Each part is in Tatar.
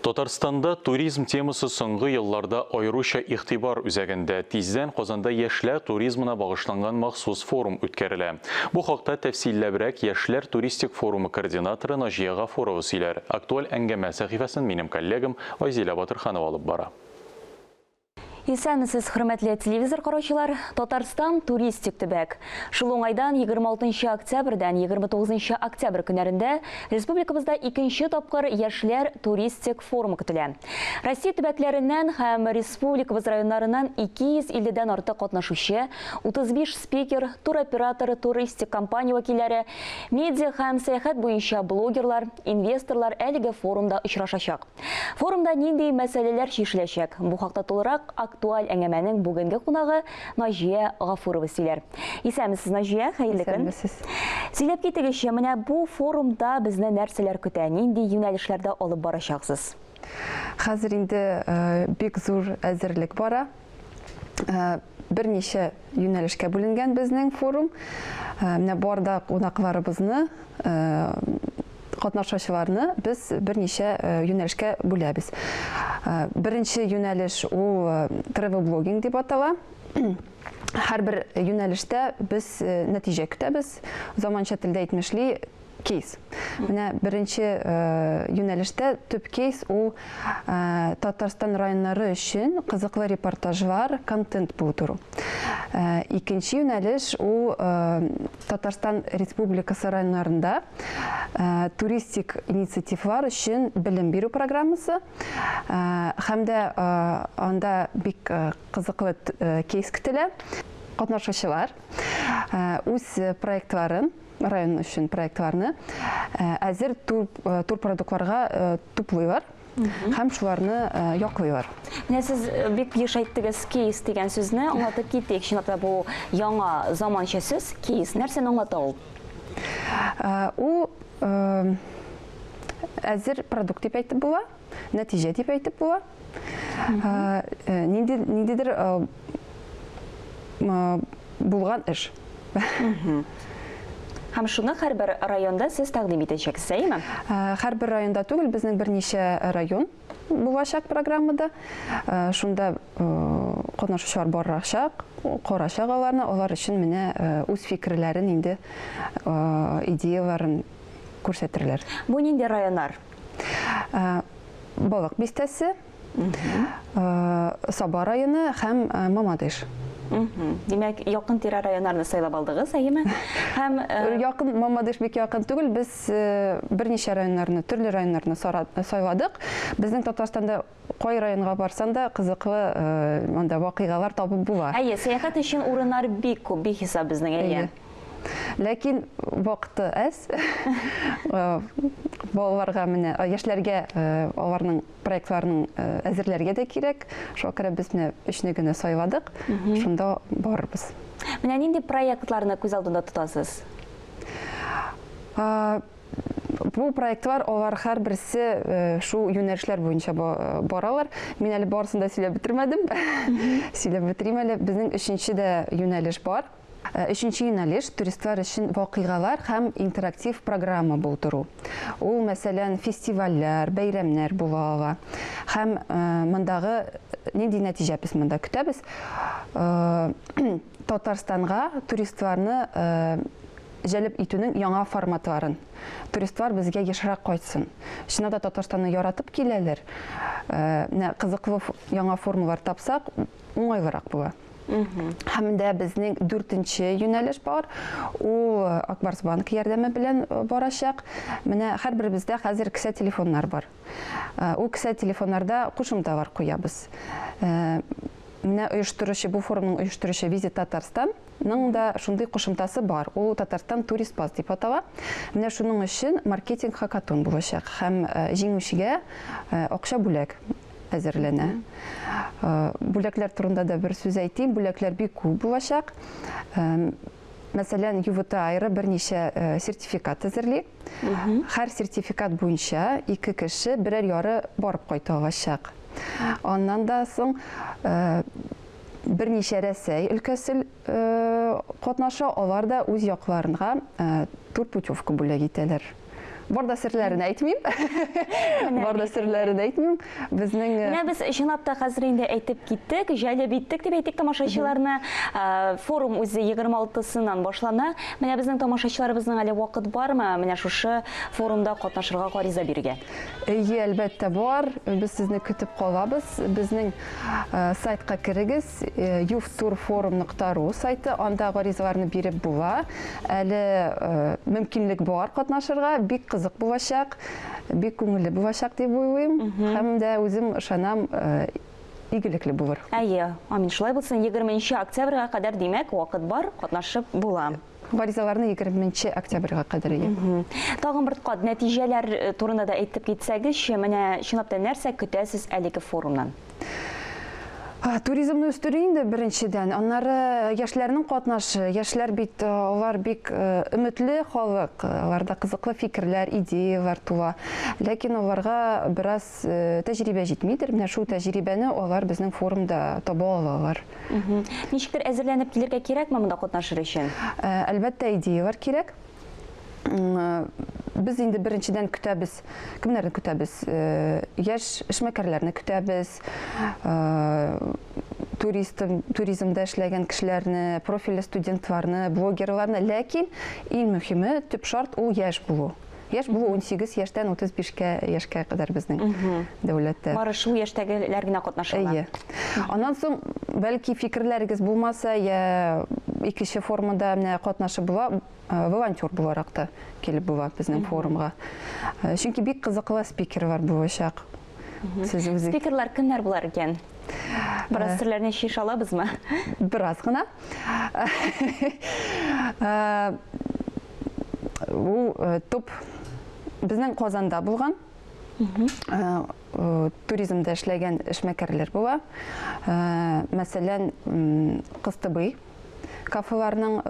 Татарстанда туризм темасы соңгы елларда аеруча игътибар үзәгендә. Тиздән Казанда яшьләр туризмына багышланган махсус форум үткәрелә. Бу хакта тәфсилләбрәк Яшьләр туристик форумы координаторы Наҗия Гафурова сөйләр. Актуаль әңгәмә сәхифәсен минем коллегам Айзилә Батырханова алып бара. Исәнмесез, хөрмәтле телевизор караучылар! Татарстан туристик төбәк. Шул уңайдан 26 октябрьдән 29 октябрь көннәрендә республикабызда икенче тапкыр яшьләр туристик форумы көтелә. Россия төбәкләреннән һәм республикабыз районнарыннан 250 дән артык катнашучы, 35 спикер, туроператор, туристик компания вәкилләре, медиа һәм сәяхәт буенча блогерлар, инвесторлар әлеге форумда очрашачак. Форумда нинди мәсьәләләр чишеләчәк? Бу хакта тулырак актуаль әңгәмәнең бүгенге кунагы Наҗия Гафурова сөйләр. Исәнмесез, Наҗия, хәерле көн. Исәнмесез. Сөйләп китегезче, менә бу форумда безне нәрсәләр көтә, нинди юнәлешләрдә алып барачаксыз? Хәзер инде бик зур әзерлек бара. Берничә юнәлешкә бүленгән безнең форум. Менә барда кунакларыбызны, катнашучыларны без берничә юнәлешкә бүләбез. Беренче юнәлеш ул travel-блогинг дип атала. Һәрбер юнәлештә без нәтиҗә көтәбез. Заманча телдә әйтмешли, кейс. Менә беренче юнәлештә төп кейс ул Татарстан районнары өчен кызыклы репортажлар, контент булдыру. Икенче юнәлеш ул Татарстан Республикасы районнарында туристик инициативалар өчен белем бирү программасы. Һәм дә анда бик кызыклы кейс көтелә. Катнашучылар үз проектларын район өчен проектларны әзер тур, турпродуктларга туплыйлар һәм шуларны яклыйлар. Менә сез бик еш әйттегез кейс дигән сүзне, аңлатып китик. Чынлап та бу яңа заманча сүз, кейс. Нәрсәне аңлата ул? Ул әзер продукт дип әйтеп була, нәтиҗә дип әйтеп була. Нинди, ниндидер булган эш. Һәм шуны һәрбер районда сез тәкъдим итәчәксез, әйеме? Һәрбер районда түгел, безнең берничә район булачак программада. Шунда катнашучылар барачак, карачак аларны, алар өчен менә үз фикерләрен инде, идеяларын күрсәтерләр. Бу нинди районнар? Балык бистәсе, Саба районы һәм Мамадыш. Димәк, якын тирә районнарны сайлап алдыгыз, әйеме? Һәм якын Мамадыш бик якын түгел, без берничә районнарны, төрле районнарны сайладык. Безнең Татарстанда кай районга барсаң да кызыклы анда вакыйгалар табып була. Әйе, сәяхәт өчен урыннар бик күп, бихисап безнең, әйе. Ләкин вакыты әз. Балаларга менә, яшьләргә аларның проектларын әзерләргә дә кирәк. Шуңа күрә без менә өчне генә сайладык. Шунда барырбыз. Менә нинди проектларны күз алдында тотасыз? Бу проектлар, алар һәрберсе шул юнәлешләр буенча баралар. Мин әле барысын да сөйләп бетермәдем. Сөйләп бетерим әле. Безнең өченче дә юнәлеш бар. Өченче юнәлеш, туристлар өчен вакыйгалар һәм интерактив программа булдыру. Ул, мәсәлән, фестивальләр, бәйрәмнәр була ала. Һәм мондагы нинди нәтиҗә без монда көтәбез? Татарстанга туристларны җәлеп итүнең яңа форматларын. Туристлар безгә ешрак кайтсын. Чыннан да Татарстанны яратып киләләр. Менә кызыклы яңа формалар тапсак, уңайлырак була. Һәм дә безнең дүртенче юнәлеш бар. Ул Ак Барс банк ярдәме белән барачак. Менә һәрберебездә хәзер кесә телефоннар бар. Ул кесә телефоннарда кушымталар куябыз. Менә оештыручы, бу форумның оештыручы Визит Татарстан ның да шундый кушымтасы бар. Ул Татарстан турист пас дип атала. Менә шуның өчен маркетинг хакатон булачак һәм җиңүчегә акча бүләк әзерләнә. Бүләкләр турында да бер сүз әйтим. Бүләкләр бик күп булачак. Мәсәлән, ЮВТ Аэро берничә сертификат әзерли. Һәр сертификат буенча ике кеше берәр яры барып кайта алачак. Аннан да соң берничә Рәсәй өлкәсе катнаша, алар да үз якларынга турпутевка бүләк итәләр. Бар да серләрен әйтмим. Бар да серләрен әйтмим. Безнең э, Менә без чынлап та хәзер инде әйтеп киттек, җәлеп иттек дип әйтик тамашачыларны. Э, форум үзе 26-сыннан башлана. Менә безнең тамашачыларыбызның әле вакыт бармы менә шушы форумда катнашырга гариза бирергә? Әйе, әлбәттә бар. Без сезне көтеп калабыз. Безнең э, сайтка керегез, youthtourforum.ru сайты, анда гаризаларны биреп була. Әле мөмкинлек бар катнашырга, бик кызык булачак, бик күңелле булачак дип уйлыйм. Һәм дә үзем ышанам, игелекле булыр. Әйе, амин, шулай булсын. 20 октябрьгә кадәр, димәк, вакыт бар, катнашып була. Гаризаларны 20 октябрьгә кадәр әйе. Тагын бер кат нәтиҗәләр турында да әйтеп китсәгезче, менә чынлап та нәрсә көтәсез әлеге форумнан? Туризмны үстерү инде беренчедән, аннары яшьләрнең катнашы. Яшьләр бит алар бик өметле халык, аларда кызыклы фикерләр, идеяләр туа. Ләкин аларга бераз тәҗрибә җитмидер. Менә шул тәҗрибәне алар безнең форумда таба алалар. Ничектер әзерләнеп килергә кирәкме монда катнашыр өчен? Әлбәттә, идеяләр кирәк. Без инде беренчедән көтәбез. Кемнәрне көтәбез? Яшь эшмәкәрләрне көтәбез, турист, туризмда эшләгән кешеләрне, профильле студентларны, блогерларны. Ләкин иң мөһиме, төп шарт ул яшь булу. Яшь булу 18 яшьтән 35 яшькә кадәр безнең дәүләттә. Бары шул яшьтәгеләр генә катнаша ала. Әйе. Аннан соң, бәлки фикерләрегез булмаса, я икенче формада менә катнашып була, волонтер буларак та килеп була безнең форумга. Чөнки бик кызыклы спикерлар булачак. Сез үзе Спикерлар кемнәр булар икән? Бераз серләрне чишә алабызмы? Бераз гына. Ул топ безнең Казанда булган. Туризмда эшләгән эшмәкәрләр була. Мәсәлән, Кыстыбый кафеларның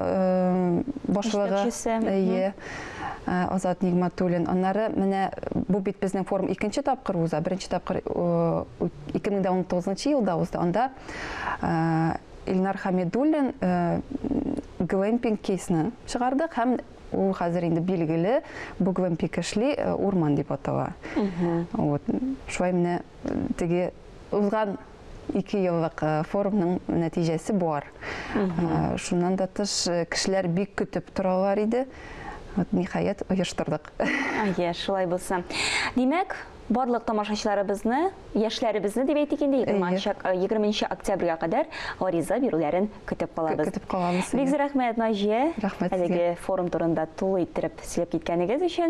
башлыгы. Әйе. Азат Нигматуллин. Аннары менә бу бит безнең форум икенче тапкыр уза. Беренче тапкыр 2019 елда узды. Анда Илнар Хамидуллин глэмпинг кейсны чыгардык һәм ул хәзер инде билгеле бу глэмпинг эшли урман дип атала. Вот. Шулай менә теге узган Ике еллык форумның нәтиҗәсе бар. Шуннан да тыш, кешеләр бик көтеп торалар иде. Вот, ниһаять, оештырдык. Әйе, шулай булсын. Димәк, барлык тамашачыларыбызны, яшьләребезне дип әйтик инде, 20 октябрьгә кадәр гариза бирүләрен көтеп калабыз. Көтеп калабыз. Бик зур рәхмәт, Наҗия. Рәхмәт сезгә. Әлеге форум турында тулы иттереп сөйләп киткәнегез өчен.